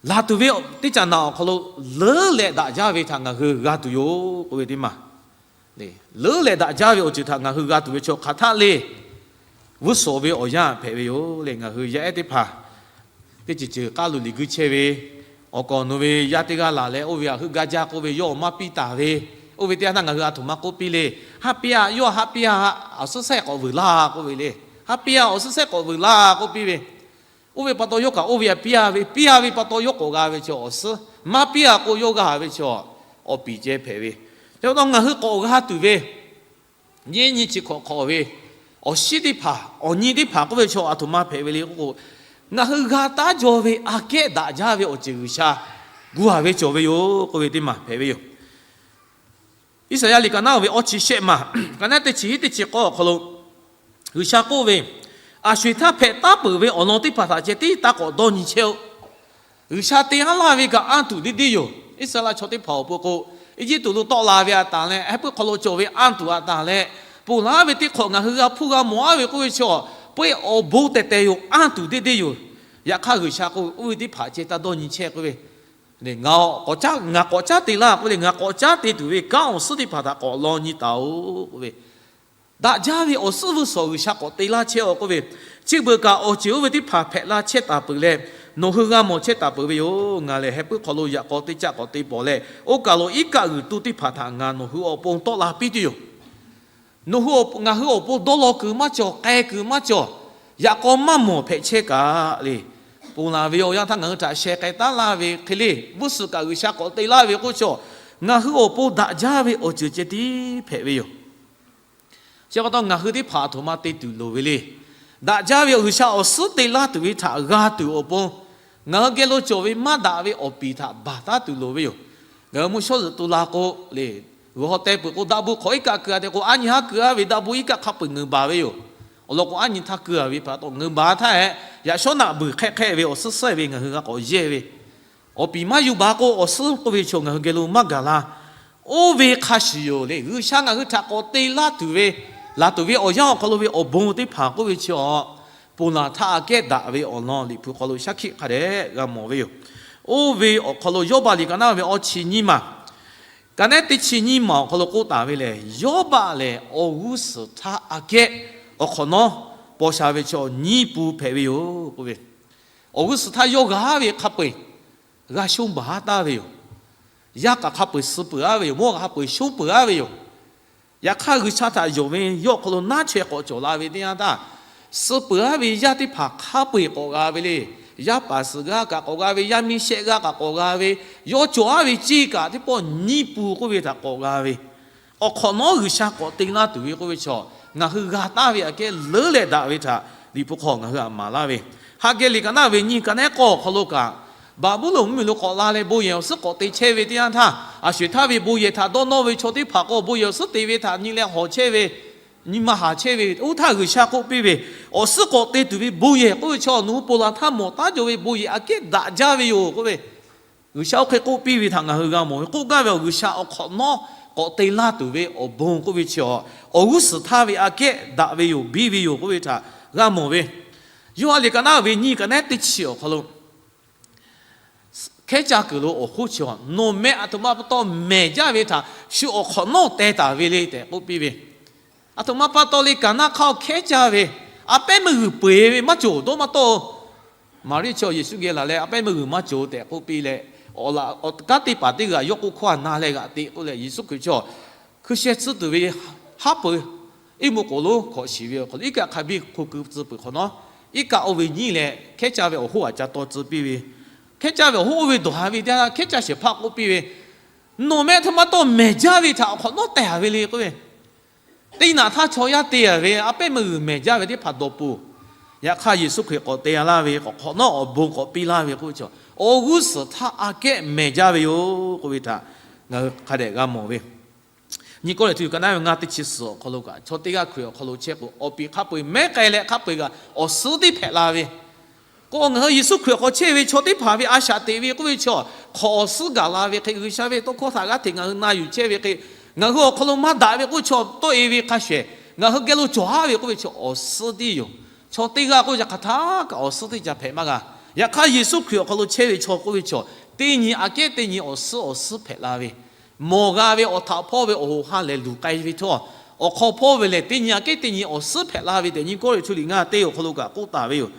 laˬ tuˬ ve teˇ caꞈ naꞈ awˬ hk'aw lo leuˉ leh daꞈ jaˇ ve htaꞈ ngaˬ hui g'a tuˬ yoˬ k'oˆ ve teˇ maˬ. Leuˉ leh daꞈ jaˇ ve awˬ ceuˬ htaꞈ ngaˬ hui g'a tuˬ ve chaw hk'aˬ htaˆ le, g'uˇ suhˍ ve awˬ yanˇ hpehꞈ ve yoˬ le. Ngaˬ hui yaˇ ehˉ teˇ hpaˍ teˇ ceuˬ ceuˬ k'aˉ lo liꞈ guiˇ chehˇ ve, awˬ kawꞈ nawˬ ve yaˇ teˇ g'aˇ laˬ leh oˇ ve htaꞈ heuˆ gaˇ jaˇ k'oˆ ve, yawˇ awˬ maˇ piˇ taˍ ve, oˇ ve teˇ yanˇ htaˇ ngaˬ hui aˬ htoꞈ ma k'oˆ piˇ le. Haˉ piˇ-a, yawˇ haˉ piˇ-a, awˬ suhˉ sehˆ k'awꞈ vuiˬ laˇ k'oˆ ve le. Haˉ piˇ-a, awˬ suhˉ sehˆ k'awꞈ vuiˬ laˇ k'oˆ piˇ ve, oˇ ve pa taw yawˇ kaꞈ oˇ ve htaꞈ piˇ-a ve, piˇ-a ve pa taw yawˇ k'awꞈ g'a ve chi awˬ suhˉ, maˇ piˇ-a k'o yawˇ g'a ve chi awˬ piˍ ceh hpehꞈ ve. Chi pa taw ngaˬ hui k'awꞈ g'a tuˬ ve, nyiˇ nyi chi hk'awꞈ hk'awꞈ ve awˬ shiˉ teˇ hpaˍ, awˬ nyi teˇ hpaˍ k'oˆ ve chaw aˬ htoꞈ ma hpehꞈ ve le k'oˆ k'o, ngaˬ hui g'a taˉ jaw ve aꞈ kehˉ daꞈ jaˇ ve awˬ ceuˬ G'uiˬsha gu-a ve cawˬ ve yoˬ k'oˆ ve teˇ maˬ hpehꞈ ve yoˬ. Iˉsaˍyaˆ liꞈ kaꞈ naˉ oˇ ve awˇ chi shehˆ maˬ, kaꞈ naˉ teˇ chi hiˉ teˇ chi k'awˇ awˬ hk'aw lo G'uiˬsha k'oˆ ve, Aˬ sho-eˬ htaˇ hpehꞈ taˉ peuˬ ve awˬ lawn teˇ hpaˍ htaꞈ ceh tiˉ taˇ k'awꞈ dawˇ nyi chehˇ-oˆ. G'uiˬsha te haˉ laˇ ve kaꞈ anˇ tuˬ deˇ deˇ yoˬ. Iˉsaˍreˍlaˆ chaw teˇ hpaˍ awˬ pon k'o, Eˇjiˇtuꞈ lo tawˆ la ve a taˍ leh, heh puiˉ hk'aw lo cawˬ ve anˇ tuˬ a taˍ leh, ponˬ laˬ ve teˇ hk'awꞈ ngaˬ hui g'a hpuˇ g'a mawˬ-a ve k'oˆ ve chaw, peuˇ awˬ bon tehˬ tehˬ yoˬ, anˇ tuˬ deˇ deˇ yoˬ. Yaꞈ hk'aˇ G'uiˬsha k'oˆ ve, Oˇ ve teˇ hpaˍ ceh taˇ dawˇ nyi chehˇ k'oˆ ve, ngaˬ k'awꞈ caˉ te laˇ k'oˆ ve le. Ngaˬ k'awꞈ caˉ te tuˬ ve kanˉ awˬ suhˉ teˇ hpaˍ htaꞈ k'awꞈ law nyi taˍ-oꞈ k'oˆ ve, daꞈ jaˇ ve awˬ suhˉ vuiˇ suhˍ G'uiˬsha k'awꞈ te laˇ chehˇ-oꞈ k'oˆ ve, chi beuꞈ kaꞈ awˬ ceuˬ oˇ ve teˇ hpaˍ hpehꞈ la chehˇ taˍ peuˬ leh, nawˬ hui g'a mawˬ chehˇ taˍ peuˬ ve yoˬ. Ngaˬ lehˬ heh puiˉ hk'aw lo yaꞈ k'aw teˇ caˆ k'awꞈ te pawˍ leh, oˇ kaˬ lo iˉ kaˆ g'uiˬ tu teˇ hpaˍ htaꞈ ngaˬ nawˬ hui awˬ pon tawˆ la piˇ tuˬ yoˬ. Nawˬ hui, ngaˬ hui awˬ pon dawˇ law kuiˬ maˇ cawˬ, k'ai kuiˬ maˇ cawˬ, yaꞈ k'aw maˇ mawˬ hpehꞈ chehˇ kaꞈ le. Ponˬ laˬ ve awˬ yanˇ htaˇ ngaˬ hui htaꞈ sheh k'ai taˉ laˇ ve hk'e le, vuiˇ suhˍ kaꞈ G'uiˬsha k'awꞈ te laˇ ve k'oˆ chaw, ngaˬ hui awˬ pon daꞈ jaˇ ve awˬ ceuˬ ceh tiˉ hpehꞈ ve yoˬ. Chi pa taw ngaˬ hui teˇ hpaˍ aˬ htoꞈ ma te tuˬ loˍ ve le. Daꞈ jaˇ ve G'uiˬsha awˬ suhˉ te laˇ tuˬ ve htaꞈ g'a tuˬ awˬ pon, ngaˬ hui geh lo cawˬ ve maˇ daꞈ ve awˬ piˍ htaꞈ baˬ taˉ tuˬ loˍ ve yoˬ. Ngaˬ hui mvuhˇ shawˉ zuhꞈ tu la k'o le, g'uiˬ haw teh peuˬ k'o, daꞈ bon hk'awꞈ iˉ kaˆ keu-a tehꞈ k'o, aˉ nyi haˉ keu-a ve daꞈ bon iˉ kaˆ hk'a peu-eˬ ngeuˍ baˬ ve yoˬ. Awˬ lawn k'o, aˉ nyi htaˇ keu-a ve pa taw ngeuˍ baˬ htaˇ hehꞈ, yaꞈ shawˉ naꞈ buiˬ hk'ehˆ hk'ehˆ ve awˬ suhˉ suhˉ ve ngaˬ hui g'a k'awꞈ yehˇ ve, awˬ piˍ maˇ yuˬ baˬ k'o, awˬ suhˉ k'oˆ ve chaw ngaˬ hui geh lo maˇ gaˬ la. Oˇ ve hk'a shuˍ yoˬ le, G'uiˬsha ngaˬ hui htaꞈ k'awꞈ te laˇ tuˬ ve, laˬ tuˬ ve awˬ yanˇ awˬ hk'aw lo ve awˬ bon teˇ hpaˍ k'oˆ ve chi awˬ, ponˬ laˬ htaˇ aꞈ kehˉ daꞈ ve awˬ lawn Liꞈ hpu hk'aw lo shaˉ hkiˆ hk'a dehꞈ g'a mawˬ ve yoˬ. Oˇ ve awˬ hk'aw lo Yawˇbaˆ liꞈ kaꞈ naˉ ve awˬ chi nyiˇ maˬ, kaꞈ naˉ teˇ chi nyiˇ maˬ awˬ hk'aw lo k'oˆ taˍ ve lehˬ, Yawˇbaˆ lehˬ awˬ g'uˇ suhˍ htaˇ aꞈ kehˉ awˬ hk'awꞈ nawˉ paw sha ve chaw nyiˇ pun hpehꞈ ve yoˬ k'oˆ ve, awˬ g'uˇ suhˍ htaˇ yawˇ g'a ve hk'a peu-eˬ g'a shonˇ baˬ haˉ taˍ ve yoˬ. Yaˇ kaꞈ hk'a peu-eˬ suh peuˬ-a ve yoˬ. Mawˇ kaꞈ hk'a peu-eˬ shonˇ peuˬ-a ve yoˬ. Yaꞈ hk'aˇ, G'uiˬsha htaꞈ yonˍ ve yawˇ awˬ hk'aw lo naˉ chaweh k'awꞈ cawˬ la ve teˇ yanˇ htaˇ, suh peuˬ-a ve yaˇ teˇ hpaˍ hk'a peu-eˬ k'awꞈ g'a ve le. Yaˇ paˍ suhˍ g'aˇ kaꞈ k'awꞈ g'a ve, yaˇ miˇ shehˆ g'aˇ kaꞈ k'awꞈ g'a ve, yawˇ cawˬ-a ve ceˇ kaꞈ teˇ pawˆ nyiˇ pun k'oˆ ve htaꞈ k'awꞈ g'a ve, awˬ hk'awꞈ nawˉ G'uiˬsha k'awꞈ te laˇ tuˬ ve k'oˆ ve chaw, ngaˬ hui g'a taˍ ve aꞈ kehˉ leuˉ leh daꞈ ve htaꞈ Liꞈ hpu hk'aw ngaˬ hui htaꞈ maˍ laˇ ve, Haˍgehˍ liꞈ kaꞈ naˉ ve nyiˇ kaꞈ naˉ k'awˇ awˬ hk'aw lo kaꞈ, Baˍbuˍlonˍ mvuhˇmiˬ lo k'awꞈ la leh bon yehˬ awˬ suhˉ k'awꞈ te chehˇ ve teˇ yanˇ htaˇ, a sho-eˬ htaˇ ve bon yehˬ htaꞈ dawˇ nawˇ ve chaw teˇ hpaˍ k'o, bon yehˬ awˬ suhˉ te ve htaꞈ nyi leh hawˬ chehˇ ve, nyi ma haˍ chehˇ ve, oˇ htaˇ G'uiˬsha k'oˆ piˇ ve, awˬ suhˉ k'awꞈ te tuˬ ve bon yehˬ k'oˆ ve chaw nawˬ hui ponˬ laˬ htaˇ mawˬ taˉ jaw ve bon yehˬ aꞈ kehˉ daꞈ jaˇ ve yoˬ k'oˆ ve, G'uiˬsha oˇ hk'e k'oˆ piˇ ve htaꞈ ngaˬ hui g'a mawˬ ve. K'oˆ gaˇ ve awˬ G'uiˬsha awˬ hk'awꞈ nawˉ k'awꞈ te laˇ tuˬ ve awˬ bon k'oˆ ve chi awˬ g'uˇ suhˍ htaˇ ve aꞈ kehˉ daꞈ ve yoˬ, biˇ ve yoˬ k'oˆ ve htaꞈ g'a mawˬ ve. Yoˇhanˬ liꞈ ka naˉ ve nyiˇ ka naˉ teˇ chi awˬ hk'aw lo hkehˉ caˇ kuiˬ lo awˬ hoˉ chi, nawˬ meh aˬ htoꞈ ma pa taw mehˬ jaˇ ve htaꞈ shu awˬ hk'awꞈ nawˉ teh taˍ ve le tehꞈ k'oˆ piˇ ve. Aˬ htoꞈ ma pa taw le, Kaˍnaˆ hk'aˇ hkehˉ caˇ ve, a pehˉ meuˇ g'uiˬ peu eˬ ve maˇ cawˬ dawˇ maˇ tawˆ-oˬ. Maˍriˆ chi Yeˍsuˆ geh laˬ leh, a pehˉ meuˇ g'uiˬ maˇ cawˬ tehꞈ k'oˆ piˇ leh, awˬ laꞈ awˬ kanˉ teˇ hpaˍ teˇ g'aˇ yawˇ k'oˆ hkawˇ a na leh g'aꞈ te k'oˆ leh, Yeˍsuˆ Hkriꞈ chaw hkui sheh tcuhˉ tuˬ ve haˉ pui iˉ mvuhˇ k'oˍ lonˉ hkawꞈ shiˍ ve awˬ hk'aw lo, iˉ kaˆ hk'a biˇ hk'o keu tcuh peuˬ hk'awꞈ nawˉ, iˉ kaˆ oˇ ve nyiˇ leh hkehˉ caˇ ve awˬ hoˉ aꞈ ca taw tcuh piˇ ve, hkehˉ caˇ ve awˬ hoˉ oˇ ve dawˬ haˍ ve teˇ yanˇ htaˇ hkehˉ caˇ shehˍ hpaˇ k'oˆ piˇ ve, Nawˬ meh aˬ htoꞈ ma taw mehˬ jaˇ ve htaꞈ awˬ hk'awꞈ nawˉ teh taˍ ve le k'oˆ ve, teˇ naꞈ htaˇ chaw yaˇ te a ve, a pehˉ meuˇ g'uiˬ mehˬ jaˇ ve teˇ hpaˍ dawˬ peuˬ. Yaꞈ hk'aˇ Yeˍsuˆ Hkriꞈ k'awꞈ te a laˇ ve, k'awꞈ hk'awꞈ nawˉ awˬ bon k'awꞈ piˇ laˇ ve k'oˆ ve chaw, awˬ g'uˇ suhˍ htaˇ aꞈ kehˉ mehˬ jaˇ ve yoˬ k'oˆ ve htaꞈ ngaˬ hui hk'a dehꞈ g'a mawˬ ve. Nyiˇ Kawˇrenˍhtuˆ ka naˉ ve ngaˇ teˇ chi suhˍ awˬ hk'aw lo kaꞈ, chaw teˇ g'aˇ Hkriꞈ awˬ hk'aw lo chehˇ k'o, awˬ piˍ hk'a peu-eˬ mehˉ k'ai leh hk'a peu-eˬ kaꞈ awˬ suhˉ tiˉ hpehꞈ la ve. K'o ngaˬ hui Yeˍsuˆ Hkriꞈ awˬ hk'aw chehˇ ve chaw teˇ hpaˍ ve a shaꞈ teꞈ ve k'oˆ ve chaw, hk'awꞈ awˬ suhˉ gaˬ la ve hk'e, G'uiˬsha ve tawˇ hkawˇ htaꞈ g'aˇ hteꞈ ngaˬ hui na yuˬ chehˇ ve hk'e, ngaˬ hui awˬ hk'aw lo maˇ daꞈ ve k'oˆ ve chaw tawˆ e ve hk'a shuˍ, ngaˬ hui geh lo cawˬ haˉ ve k'oˆ ve chaw awˬ suhˉ tiˉ yoˬ. Chaw teˇ g'aˇ k'oˆ ve ca hk'aˬ htaˇ kaꞈ awˬ suhˉ teˇ ca hpehꞈ maˇ g'a. Yaꞈ hk'aˇ Yeˍsuˆ Hkriꞈ awˬ hk'aw lo chehˇ ve chaw k'oˆ ve chaw, teˇ nyi aꞈ kehˉ teˇ nyi awˬ suhˉ awˬ suhˉ hpehꞈ la ve, mawˬ g'a ve awˬ htaꞈ hpawˇ ve awˬ hoꞈ ha lehˬ luˬ k'ai ve htawˇ, awˬ hk'aw hpawˇ ve lehˬ teˇ nyi aꞈ kehˉ teˇ nyi awˬ suhˉ hpehꞈ la ve tehꞈ Nyiˇ Kawˇrenˍhtuˆ liꞈ ngaˇ teˇ awˬ hk'aw lo kaꞈ k'oˆ taˍ ve yoˬ.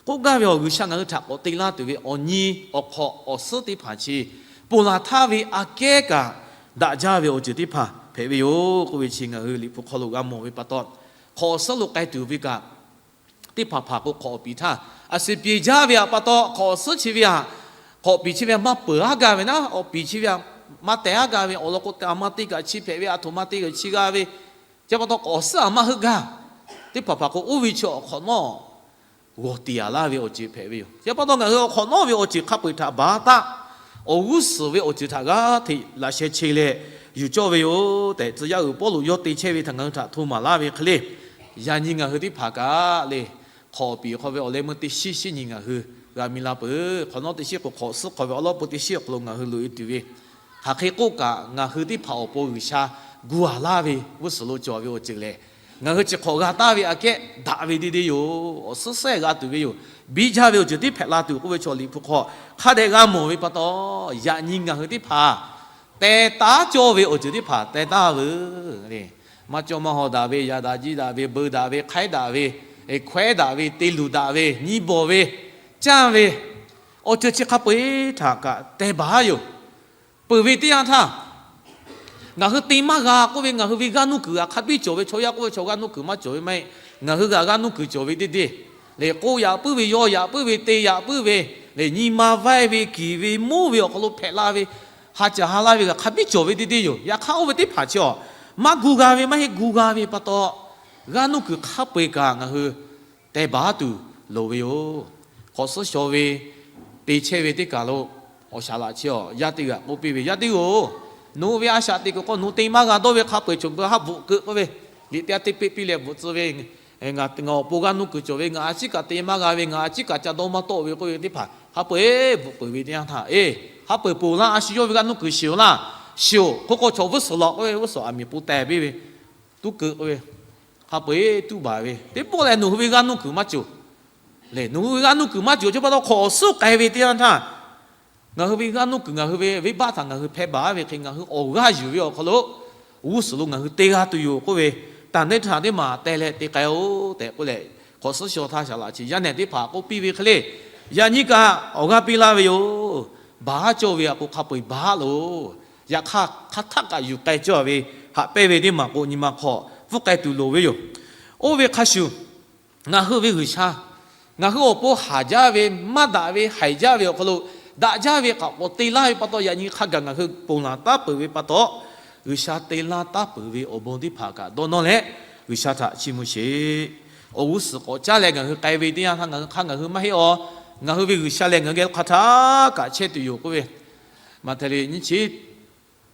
K'oˆ gaˇ ve awˬ G'uiˬsha ngaˬ hui htaꞈ k'awꞈ te laˇ tuˬ ve awˬ nyi awˬ hk'awꞈ awˬ suhˉ teˇ hpaˍ chi ponˬ laˬ htaˇ ve aꞈ kehˉ kaꞈ daꞈ jaˇ ve awˬ ceuˬ teˇ hpaˍ hpehꞈ ve yoˬ k'oˆ ve chi ngaˬ hui Liꞈ hpu hk'aw lo g'a mawˬ ve pa taw, hk'awꞈ awˬ suhˉ lo k'ai tuˬ ve kaꞈ, teˇ hpaˍ hpaˍ k'o hk'awꞈ awˬ piˍ htaˇ a suhˍ piˍ jaˇ ve pa taw, hk'awꞈ awˬ suhˉ chi ve htaꞈ, hk'awꞈ piˍ chi ve htaꞈ maˇ peuˬ haˉ gaˇ ve naˉ, awˬ piˍ chi ve htaꞈ maˇ teh haˉ gaˇ ve, awˬ lawn k'o te a ma teˇ kaꞈ chi hpehꞈ ve, aˬ htoꞈ ma teˇ kaꞈ chi g'a ve, chi pa taw k'awꞈ awˬ suhˉ a maˇ heuˆ gaˇ. Teˇ hpaˍ hpaˍ k'o oˇ ve chi awˬ hk'awꞈ nawˉ g'awˬ tiˍ a laˇ ve awˬ ceuˬ hpehꞈ ve yoˬ. Chi pa taw ngaˬ hui awˬ hk'awꞈ nawˉ ve awˬ ceuˬ hk'a peu-eˬ htaꞈ baˬ taˉ, awˬ g'uˇ suhˍ ve awˬ ceuˬ htaꞈ g'aˇ hteꞈ laꞈ sheh che leh yuˬ cawˇ ve yoˬ tehꞈ, tcuh yaˇ uiˍ Pawˇluꞈ yawˇ te chehˇ ve htaꞈ ngaˬ hui htaꞈ hto maˍ laˇ ve hk'e le. Yaꞈ nyi ngaˬ hui teˇ hpaˍ kaꞈ le, hk'awꞈ awˬ piˍ hk'aw ve awˬ leh meuˇ teˇ shinˉ shinˉ nyi ngaˬ hui g'a mi la peuˬ. Hk'awꞈ nawˉ teˇ shinˉ k'o, hk'awꞈ suhˉ hk'aw ve awˬ lawˉ pon teˇ shinˉ awˬ hk'aw lo ngaˬ hui loꞈ e tuˬ ve, hk'aˬ hk'e k'oˆ kaꞈ ngaˬ hui teˇ hpaˍ awˬ pon G'uiˬsha gu a laˇ ve g'uˇ suhˍ lo cawˬ ve awˬ ceuˬ lehˬ, ngaˬ hui chi hk'awꞈ g'a taˍ ve aꞈ kehˉ daꞈ ve deˇ deˇ yoˬ. Awˬ suhˉ sehˉ g'a tuˬ ve yoˬ. Biˇ jaˇ ve awˬ ceuˬ tiˉ hpehꞈ la tuˬ k'oˆ ve chaw Liꞈ hpu hk'aw hk'a dehꞈ g'a mawˬ ve pa taw, yaꞈ nyi ngaˬ hui teˇ hpaˍ teh taˉ cawˇ ve awˬ ceuˬ teˇ hpaˍ teh taˉ veuˬ le. Maˇ cawˇ maˇ haw daꞈ ve, yaꞈ daꞈ jiˇ daꞈ ve, beu daꞈ ve, hk'aiˉ daꞈ ve, hkawehˉ daꞈ ve, te luˬ daꞈ ve, nyi bawˬ ve, canˇ ve, awˬ ceuˬ chi hk'a peu-eˬ htaꞈ kaꞈ teh baˬ haˉ yoˬ. Peuˬ ve teˇ yanˇ htaˇ, ngaˬ hui te maˇ g'a k'oˆ ve, ngaˬ hui ve g'aˇ nuˇ kuiˬ g'aꞈ hk'a biˇ cawˬ ve, chaw yaˇ k'oˆ ve chaw g'aˇ nuˇ kuiˬ maˇ cawˬ ve maˇ heˆ. Ngaˬ hui g'aꞈ g'aˇ nuˇ kuiˬ cawˬ ve deˇ deˇ lehˬ, k'oˆ yaꞈ puiˉ ve, yaw yaꞈ puiˉ ve, te yaꞈ puiˉ ve lehˬ, nyi ma vaiˇ ve, kiˬ ve, moˉ ve awˬ hk'aw lo hpehꞈ la ve, ha caˬ ha laˇ ve g'aꞈ hk'a biˇ cawˬ ve deˇ deˇ yoˬ. Yaꞈ hk'aˇ oˇ ve teˇ hpaˍ chi awˬ maˇ gu g'a ve, maˇ heˆ gu g'a ve pa taw, g'aˇ nuˇ kuiˬ hk'a peu-eˬ kaꞈ ngaˬ hui teh baˬ tuˬ loˍ ve yoˬ. Hk'awꞈ suhˉ shaw ve te chehˇ ve teˇ kaˬ lo awˬ shaˍ laꞈ chi awˬ yaˇ teˇ g'aꞈ k'oˆ piˇ ve, Yaˇ teˇ g'aˇ-oˬ, nawˬ hui ve a shaꞈ teꞈ kuiˬ k'o nawˬ hui te maˇ g'a dawˇ ve hk'a peu-eˬ cawˬ peuˬ, haˉ bvuhꞈ keu k'oˆ ve, liꞈ teˇ g'aˇ teˇ peˆ piˇ leh bvuhꞈ tcuh ve, ngaˬ awˬ pon g'aˇ nuˇ kuiˬ cawˬ ve, ngaˬ a ciˉ kaꞈ te maˇ g'a ve, ngaˬ a ciˉ kaꞈ ca dawˇ maˇ tawˆ ve k'oˆ ve teˇ hpaˍ hk'a peu-eˬ bvuhꞈ peuˬ ve teˇ yanˇ htaˇ, Eˬ, hk'a peu-eˬ ponˬ laˇ, a shu yawˇ ve g'aˇ nuˇ kuiˬ shiˍ-oˬ laˇ. Shiˍ-oˬ, hk'oˆ k'o chaw vuiˇ suhˍ lawꞈ k'oˆ ve, vuiˇ suhˍ aˬ miˍ pon teh piˇ ve, tuˉ keu k'oˆ ve, hk'a peu-eˬ tuˉ baˬ ve teˇ pawˆ leh nawˬ hui ve g'aˇ nuˇ kuiˬ maˇ cawˬ. Lehˬ, nawˬ hui ve g'aˇ nuˇ kuiˬ maˇ cawˬ chi pa taw hk'awꞈ awˬ suhˉ k'ai ve teˇ yanˇ htaˇ, ngaˬ hui ve g'aˇ nuˇ kuiˬ, ngaˬ hui ve venˇbaˆ htaꞈ ngaˬ hui hpeh baˬ ve hk'e, ngaˬ hui awˬ g'aˇ yuˬ ve awˬ hk'aw lo g'uˇ suhˍ lo ngaˬ hui te g'a tuˬ yoˬ k'oˆ ve, taˍ neˇ htaꞈ teˇ maˬ teh leh te k'ai-oˬ tehꞈ k'oˆ leh, hk'awꞈ suhˉ shaw htaˇ shaˍ laꞈ chi yaˇ nehˬ teˇ hpaˍ k'oˆ piˇ ve hk'e le, Yaꞈ nyi kaꞈ awˬ g'aˇ piˇ laˇ ve yoˬ. Baˬ haˉ cawˇ ve aꞈ k'o hk'a peu-eˬ baˬ haˉ loˬ. Yaꞈ hk'aˇ, hk'aˬ htaˆ kaꞈ yuˬ k'ai cawˇ ve haꞈ pehnˇ ve teˇ maˬ k'o, nyi ma hk'aw pfuhˇ k'ai tuˬ loˍ ve yoˬ. Oˇ ve hk'a shuˍ, ngaˬ hui ve G'uiˬsha ngaˬ hui awˬ pon haˍ jaˇ ve, maˇ daꞈ ve haiˬ jaˇ ve awˬ hk'aw lo daꞈ jaˇ ve kaꞈ k'awꞈ te laˇ ve pa taw, yaꞈ nyi hk'a gaˬ ngaˬ hui ponˬ laˬ taˉ peuˬ ve pa taw, G'uiˬsha te laˇ taˉ peuˬ ve awˬ bon teˇ hpaˍ kaꞈ dawˇ nawˇ leh, G'uiˬsha htaꞈ chiˇ mvuh sheˍ. Awˬ g'uˇ suhˍ k'awꞈ caˉ leh ngaˬ hui k'ai ve teˇ yanˇ htaˇ, ngaˬ hui hk'aˇ ngaˬ hui maˇ heˆ awˬ Ngaˬ hui ve G'uiˬsha lehˬ ngaˬ hui geh hk'aˬ htaˇ kaꞈ chehˇ tuˬ yoˬ k'oˆ ve, Maꞈhtehˍ liꞈ nyiˇ chi,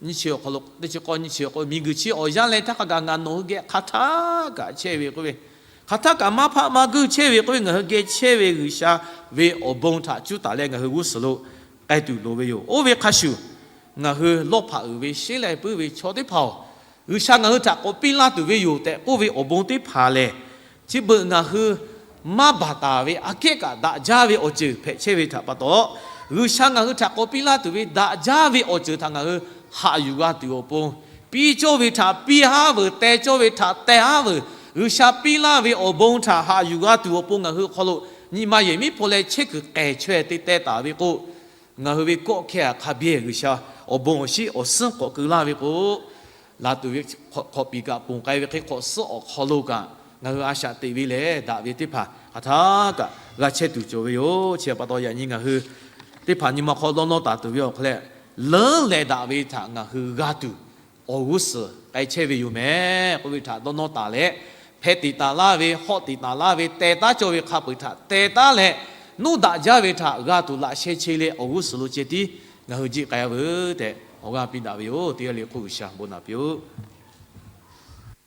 nyiˇ chi awˬ hk'aw lo, teˇ chi k'awˇ nyiˇ chi awˬ k'oˆ ve, Miˬguiˬ chi awˬ yanˇ leh htaˇ hk'a gaˬ ngaˬ nawˬ hui geh hk'aˬ htaˇ kaꞈ chehˇ ve k'oˆ ve, hk'aˬ htaˇ kaꞈ maˇ hpaˆ maˇ guiˇ chehˇ ve k'oˆ ve, ngaˬ hui geh chehˇ ve G'uiˬsha ve awˬ bon htaꞈ cuˇ taˍ leh ngaˬ hui g'uˇ suhˍ lo k'ai tuˬ loˍ ve yoˬ. Oˇ ve hk'a shuˍ, ngaˬ hui lawˇ hpaꞈ uiˍ ve sheˉ lai puiˉ ve chaw teˇ hpaˍ-oˬ, G'uiˬsha ngaˬ hui htaꞈ k'awꞈ piˇ laˇ tuˬ ve yoˬ tehꞈ k'oˆ ve awˬ bon teˇ hpaˍ lehˬ, chi beuꞈ ngaˬ hui maˇ baˬ taˍ ve aꞈ kehˉ kaꞈ daꞈ jaˇ ve awˬ ceuˬ hpehꞈ chehˇ ve htaꞈ pa taw, G'uiˬsha ngaˬ hui htaꞈ k'awꞈ piˇ laˇ tuˬ ve daꞈ jaˇ ve awˬ ceuˬ htaꞈ ngaˬ hui haꞈ yuˬ g'a tuˬ awˬ pon, piˇ cawˇ ve htaꞈ piˇ haˉ veuˬ, teh cawˇ ve htaꞈ teh haˉ veuˬ, G'uiˬsha piˇ laˇ ve awˬ bon htaꞈ haꞈ yuˬ g'a tuˬ awˬ pon ngaˬ hui awˬ hk'aw lo nyi ma yehˬ miˉ hpaw leh chehˇ kuiˬ k'ehˬ chaweh te teh taˍ ve k'o, ngaˬ hui ve kawˆ hkehˇ htaꞈ hk'a biˇ G'uiˬsha awˬ bon awˬ shinˉ awˬ suhˉ k'awꞈ keu laˇ ve k'o, laˬ tuˬ ve hk'awꞈ piˍ kaꞈ ponˬ k'ai ve hk'e hk'awꞈ suhˉ awˬ hk'aw lo kaꞈ ngaˬ hui a shaꞈ teꞈ ve lehˬ, daꞈ ve teˇ hpaˍ hk'aˬ htaˇ kaꞈ g'a chehˇ tuˬ cawˬ ve yoˬ. Chi pa taw yaꞈ nyi ngaˬ hui teˇ hpaˍ nyi ma hk'aw dawˇ nawˇ taˍ tuˬ ve awˬ hk'aw leh, leuˉ leh daꞈ ve htaꞈ ngaˬ hui g'a tuˬ awˬ g'uˇ suhˍ k'ai chehˇ ve yoˬ mehˍ k'oˆ ve htaꞈ dawˇ nawˇ taˍ leh, hpeh tiꞈ taˍ laˇ ve, hawˆ tiꞈ taˍ laˇ ve, teh taˉ cawˇ ve hk'a peu-eˬ htaꞈ teh taˉ leh, nuˇ daꞈ jaˇ ve htaꞈ g'a tuˬ laꞈ sheh che leh awˬ g'uˇ suhˍ lo ceh tiˉ ngaˬ hui jiˆ k'ai-a veuˬ tehꞈ awˬ g'aˇ piˇ daꞈ ve yoˬ. Teˇ g'aˇ le k'oˆ G'uiˬsha bon naꞈ piˇ-oˆ.